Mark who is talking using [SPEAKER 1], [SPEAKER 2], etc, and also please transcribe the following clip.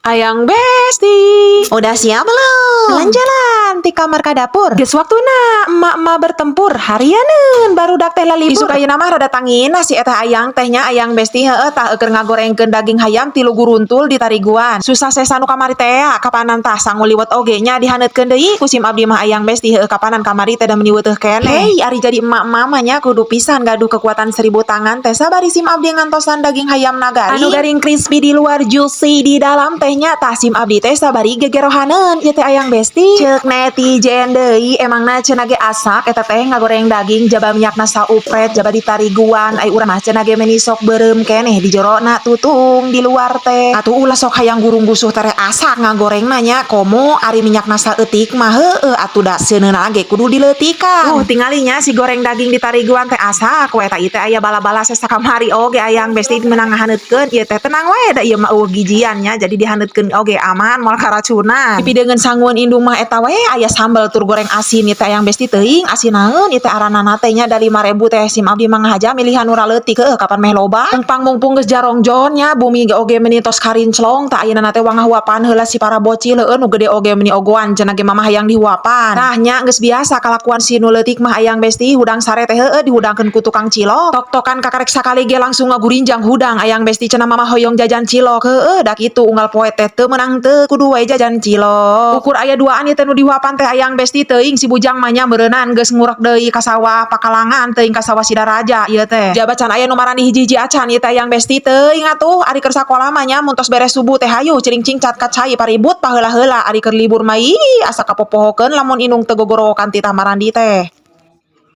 [SPEAKER 1] Ayang Besti. Udah siap belum? Jalan-jalan ti kamar ka dapur. Geus waktuna emak-emak bertempur harianeun barudak teh lalibur. Isuk ayeuna mah rada tangina si eta ayang teh nya, Ayang Besti, heueuh tah keur ngagorengkeun daging hayam tilu guruntul di tariguan. Susah sesa nu kamari teh kapanan tah sangu liwet oge nya dihaneutkeun deui ku sim abdi mah, Ayang Besti, heueuh, kapanan kamari teh da meuni weuteuh keneh. Hei, ari jadi emak-emak mah nya kudu pisan gaduh kekuatan 1000 tangan teh sabari sim abdi ngantosan daging hayam nagari. Anu garing, crispy di luar, juicy di dalam teh nya. Tah, sim abdi teh sabari gegerohaneun ieu teh, Ayang Besti. Ceuk netizen deui, emangna cenah ge asak eta teh ngagoreng daging jaba minyakna saupret, jaba ditariguan, ai urang mah cenah ge meni sok beureum keneh di jerona, tutung di luar teh. Atuh ulah sok hayang gurung-gusuh tere asak ngagorengna nya, komo ari minyakna saeutik mah, heueuh atuh da seuneuna ge kudu dileutikan. Tingali nya si goreng daging ditariguan teh asak we. Eta ieu teh aya bala-bala sesa kamari oge, Ayang Besti, meunang ngahaneutkeun ieu teh. Tenang we, da ieu mah euweuh gijian nya, jadi dihaneutkeun oge aman, moal karacunan. Dipideungeun sangueun indung mah eta we aya sambal tur goreng asin ieu teh, Ayang Besti. Teuing asin naeun ieu teh aranana teh nya, da 5000 teh sim abdi mah ngahaja milihan nu leutik, heueuh, kapan meh loba. Pang mungpung geus jarongjon nya, bumi ge oge meuni tos karinclong. Tah, ayeuna teh wangahuapan heula si para bocil, heueuh, nu gede oge meuni ogoan cenah ge mamah hayang dihuapan. Tah nya, geus biasa kalakuan si nu leutik mah, Ayang Besti, hudang sare teh heueuh dihudangkeun ku tukang cilok. Tok-tokan kakarek sakali ge langsung ngagurinjang hudang, Ayang Besti. Cenah mamah hoyong jajan cilok, heueuh, da kitu unggal poe teh teu meunang teu kudu we jajan cilok. Ukur aya duaan ieu teh nu dihuapan teh, Ayang Besti. Teuing si bujang mah nya meureunan geus ngurek deui ka sawah pakalangan, teuing ka sawah Sidaraja ieu teh. Jaba can aya nu marandi hiji-hiji acan ieu teh, Ayang Besti. Teuing atuh ari keur sakola mah nya mun tos beres subuh teh hayu ciring cingcat ka cai paribut paheula-heula. Ari keur libur mah ih asa kapopohokeun lamun indung teu gogorowokan titah marandi teh.